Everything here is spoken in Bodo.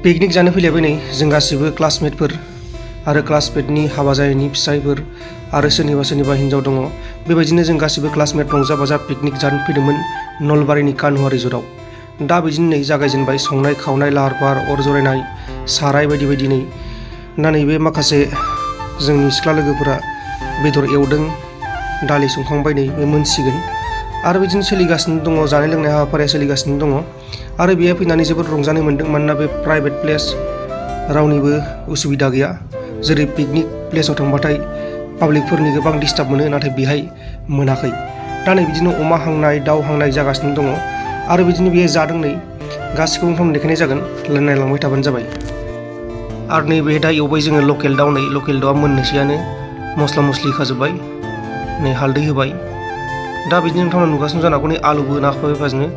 पिकनिक जानो फैलायबाय नै जों गासिबो क्लासमेटफोर आरो क्लासमेटनि हाबा जायैनि फिसायफोर आरो सोरनिबा हिन्जाव दङ। बेबायदिनो जों गासिबो क्लासमेट रंजा बाजा पिकनिक जानो फैदोंमोन नलबारिनि कानुवा रिजर्टआव। दा बिदिनो नै जागायजेनबाय संनाय खावनाय लाहार फाहार अर जरायनाय साराय बायदि बायदि नै दा नैबे माखासे जोंनि सिख्ला लोगोफोरा बेदर एवदों दालि संखांबाय नै बे मोनसिगोन आरो बिदिनो सोलिगासिनो दङ जानाय लोंनाय हाबाफारिया सोलिगासिनो दङ आरो बेयाव फैनानै जोबोद रंजानाय मोन्दों मानोना बे प्राइभेट प्लेस रावनिबो उसुबिदा गैया। जेरै पिकनिक प्लेसाव थांबाथाय पाब्लिकफोरनि गोबां डिस्टार्ब मोनो नाथाय बेहाय मोनाखै। दा नै बिदिनो अमा हांनाय दाउ हांनाय जागासिनो दङ आरो बिदिनो बेयो जादों नै गासिखौबो नोंथांमोन देखायनाय जागोन नायलांबाय थाबानो जाबाय। आरो नैबे दा एवबाय जोङो लकेल दाउ नै लकेल दाउआ मोननोसैयानो मस्ला मस्लि होखाजोब्बाय नै हालदै होबाय। दा बिदिनो नोंथांमोना नुगासिनो जानो हागौ नै आलुबो होना होफाजोबनो